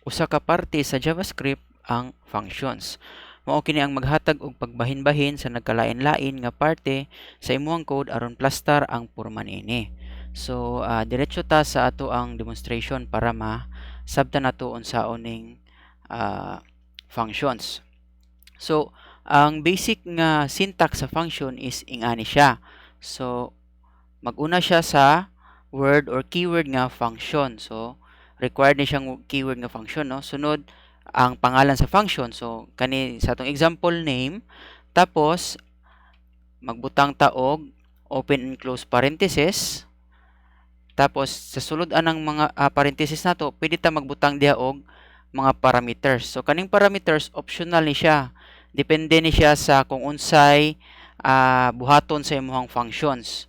Usa ka parte sa JavaScript ang functions. Mao kini ang maghatag og pagbahin-bahin sa nagkalain-lain nga parte sa imong code aron plastar ang porma niini. So diretso ta sa ato ang demonstration para masabtan nato unsaon ning functions. So ang basic nga syntax sa function is ingani siya. So mag-una siya sa word or keyword nga function. So required ni siyang keyword nga function, no? Sunod ang pangalan sa function. So kani sa atong example, name, tapos magbutang ta og open and close parenthesis. Tapos sa sulod anang mga parenthesis nato, pwede ta magbutang diha og mga parameters. So kaning parameters, optional ni siya. Depende ni siya sa kung unsay buhaton sa imong functions.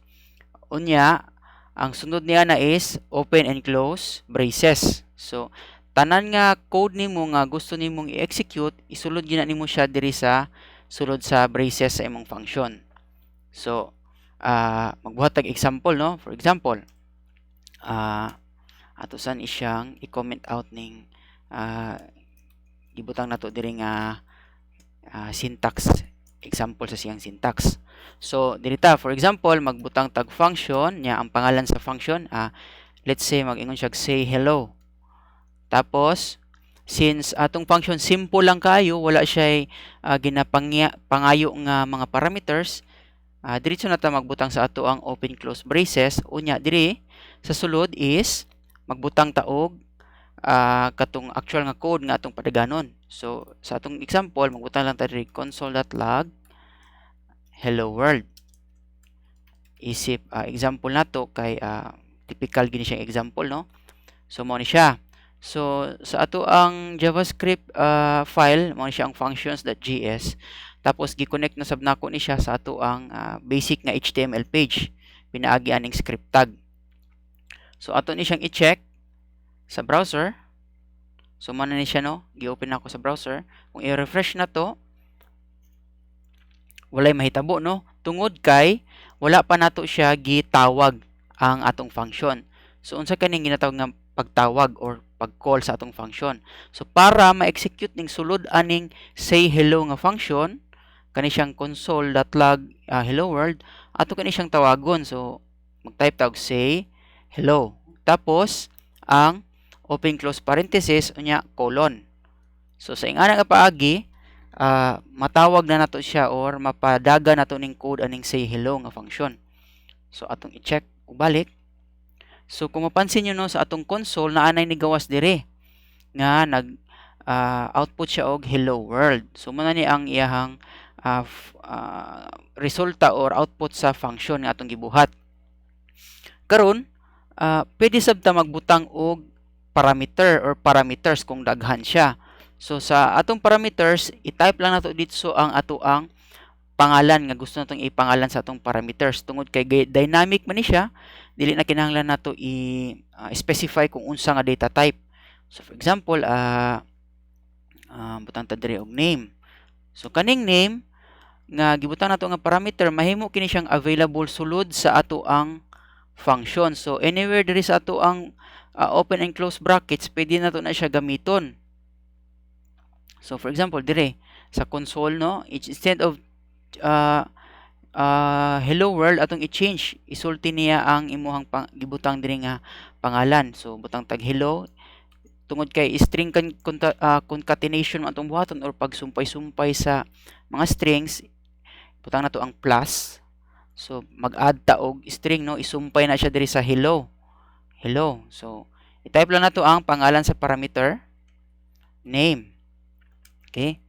Unya, ang sunod niya na is open and close braces. So tanan nga code nimo nga gusto nimong i-execute, isulod gyud na nimo siya diri sa sulod sa braces sa imong function. So magbuhat tag example, no? For example, ato san siyang i-comment out ning gibutang nato diri nga syntax, example sa siyang syntax. So diri ta, for example, magbutang tag function nya ang pangalan sa function, let's say mag-ingon siya say hello. Tapos since atong function simple lang kayo, wala siya ginapangya pangayo nga mga parameters, diretso na ta magbutang sa ato ang open close braces. Unya diri sa sulod is magbutang ta og katong actual nga code nga atong padaganon. So sa atong example, magbutang lang ta diri console.log hello world. Isip example nato kay typical gini siyang example, no? So mao ni siya. So sa ato ang JavaScript file, mao ni siya ang functions.js. Tapos gi-connect na sab nako ni siya sa ato ang basic nga HTML page pinaagi aning script tag. So ato ni siyang i-check sa browser. So mao na ni siya, no, gi-open nako sa browser. Kung i-refresh na to, walay mahitabo, no, tungod kay wala pa nato siya gitawag ang atong function. So unsa kaning ginatawag nga pagtawag or pag-call sa atong function? So para ma-execute ning sulod aning say hello nga function, kani siyang console.log hello world, ato kani siyang tawagon. So mag-type tag say hello. Tapos ang open close parenthesis, unya colon. So sa ingana nga paagi, matawag na nato siya or mapadaga nato ning code aning say hello nga function. So atong i-check ug balik. So kung mapansin niyo, no, sa atong console naa nay nigawas dire nga nag output siya og hello world. So mao na ni ang iyahang resulta or output sa function nga atong gibuhat. Karon, pwede sab ta magbutang og parameter or parameters kung daghan siya. So sa atong parameters, i-type lang nato dito ang ato ang pangalan nga gusto natong ipangalan sa atong parameters. Tungod kay dynamic man ni siya, dili na kinahanglan nato i-specify kung unsa nga data type. So for example, butang ta diri og name. So kaning name nga gibutang nato nga parameter, mahimo kini siyang available sulod sa ato ang function. So anywhere diri sa ato ang open and close brackets, pwede nato na siya gamiton. So for example, dire sa console, no, instead of hello world, atong i-change, isulti niya ang imuhang gibutang diri nga pangalan. So butang tag hello. Tungod kay string kan concatenation man atong buhaton or pagsumpay-sumpay sa mga strings, butang nato ang plus. So mag-add ta og string, no, isumpay na siya diri sa hello hello. So i-type lang nato ang pangalan sa parameter, name. Okay,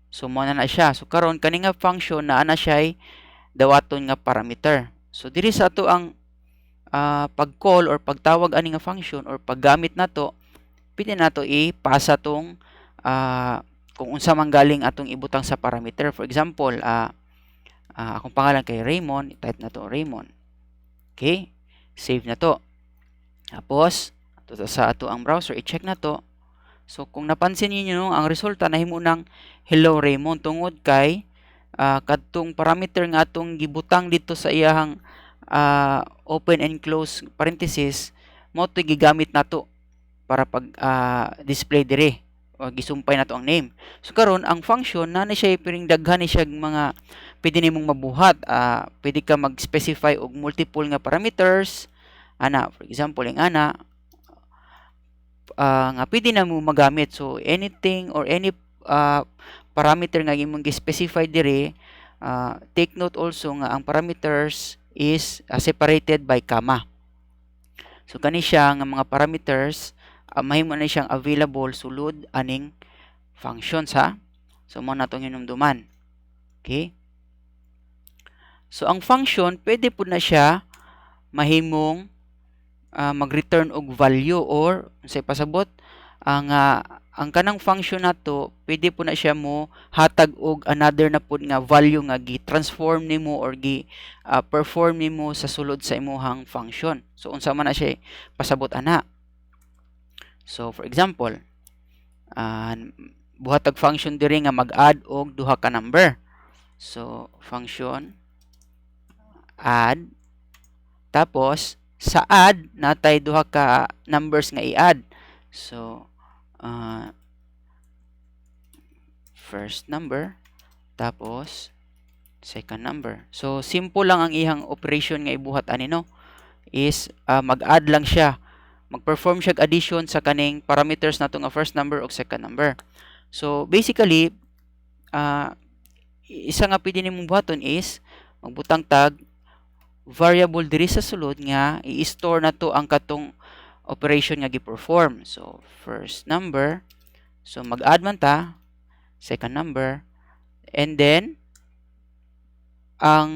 so mo na na siya. So karon, kani nga function naa na siya dawaton nga parameter. So diri sa ato ang pag-call or pagtawag ani nga function or paggamit nato, pwede nato ipasa tong kung unsa man galing atong ibutang sa parameter. For example, akong pangalan kay Raymond, i-type nato Raymond. Okay, save na to. Tapos ato sa ato ang browser, i-check na to. So kung napansin niyo, no, ang resulta nahimo ng hello Raymond tungod kay kadtong parameter nga atong gibutang dito sa iyahang open and close parenthesis, mao to'y gigamit nato. Para pag display dire o gisumpay nato ang name. So karon, ang function na ni siya piring daghan ni siya mga pwede nimong mabuhat. Pwede ka mag-specify og multiple nga parameters ana. For example, ing ana nga pwede na mo magamit. So anything or any parameter nga imong gi-specify dire, take note also nga ang parameters is separated by comma. So kani siya nga mga parameters, mahimo na siyang available sulod aning functions ha. So mao na tong hinumduman. Okay? So ang function, pwede pud na siya mahimong mag-return og value or unsay pasabot ang kanang function nato, pwede po na siya mo hatag og another na pud nga value nga gi-transform nimo or gi perform nimo sa sulod sa imuhang function. So unsa man na siya pasabot ana? So for example, buhat og function diri nga mag-add og duha ka number. So function add, tapos sa add natay duha ka numbers nga i-add. So first number tapos second number. So simple lang ang iyang operation nga ibuhat ani, no, is mag-add lang siya. Mag-perform siya addition sa kaning parameters nato nga first number ug second number. So basically, isa nga pwede nimong buhaton is magbutang tag variable diri sa sulod nga i-store nato ang katong operation nga gi-perform. So first number, so mag-add man ta, second number, and then ang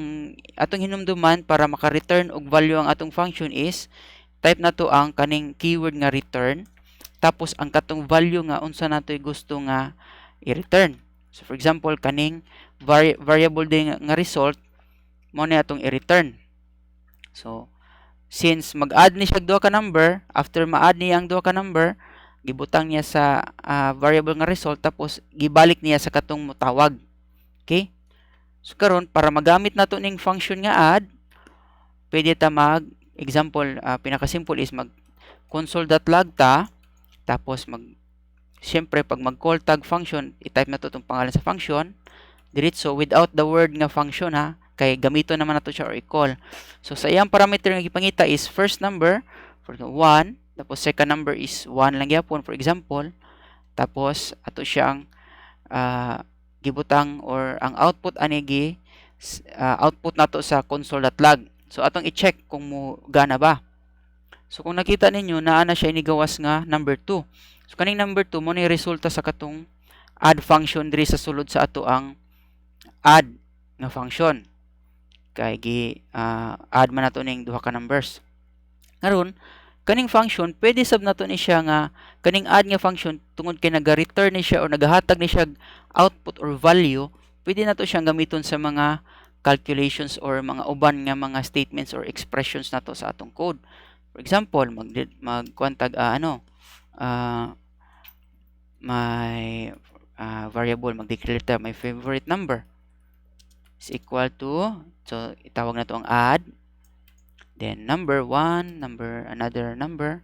atong hinumduman para maka-return og value ang atong function is type nato ang kaning keyword nga return, tapos ang katong value nga unsa natoy gusto nga i-return. So for example, kaning variable din nga result mao ni atong i-return. So since mag-add ni siya duha ka number, after ma-add niya ang duha ka number, gibutang niya sa variable nga result, tapos gibalik niya sa katong motawag. Okay? So karon, para magamit nato ning function nga add, pwede ta mag example, pinaka-simple is mag console.log ta, tapos mag siyempre pag mag-call tag function, i-type nato tong pangalan sa function diretso without the word nga function ha, kay gamito naman nato siya or i-call. So sa iyang parameter nga gipangita is first number for 1, tapos second number is 1 lang gyapon, for example, tapos ato siyang gibutang or ang output ani gi output nato sa console.log. So atong i-check kung mo gana ba. So kung nakita ninyo, naa na siya inigawas nga number 2. So kaning number 2 mo ni resulta sa katong add function diri sa sulod sa ato ang add nga function. Kay gi add man nato ning duha ka numbers. Karon, kaning function, pwede sab nato ni siya nga kaning add nga function, tungod kay naga-return ni siya or nagahatag ni siya output or value, pwede nato siyang gamiton sa mga calculations or mga uban nga mga statements or expressions nato sa atong code. For example, mag kuan tag ano may variable, mag-declare ta my favorite number is equal to, so itawag nato ang add, then number 1, number, another number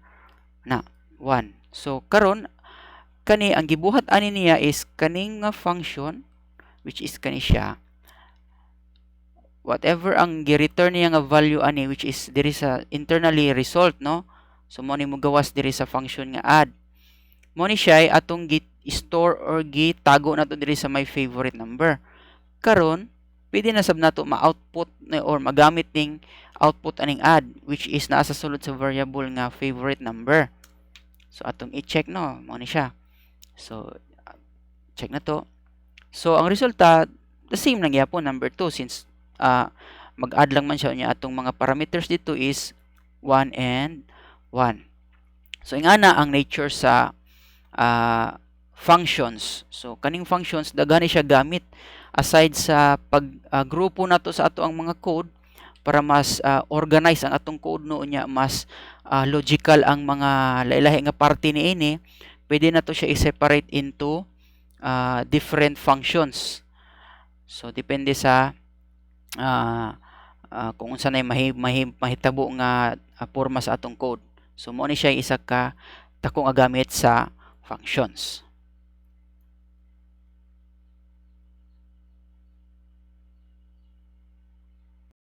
na 1. So karon, kani ang gibuhat ani niya is kaning nga function, which is kani siya, whatever ang gi-return niya nga value ani, which is diri sa internally result, no? So mo ni mogawas diri sa function nga add. Mo ni siya atong gi-store or gi-tago nato diri sa my favorite number. Karon, pwede na sab nato ma-output or magamit ning output aning add, which is naa sa sulod sa variable nga favorite number. So atong i-check, no, mo ni siya. So check na to. So ang resulta, the same lang gyapon, number 2, since mag-add lang man siya niya, atong mga parameters dito is 1 and 1. So ingana ang nature sa functions. So kaning functions, daghan ni siya gamit aside sa pag grupo nato sa ato ang mga code para mas organize ang atong code, no, nya mas logical ang mga lahi-lahi nga parte niini. Pwede nato siya i-separate into different functions. So depende sa kung unsa nay mahitabo nga porma sa atong code. So mo ni siya isa ka dako nga gamit sa functions.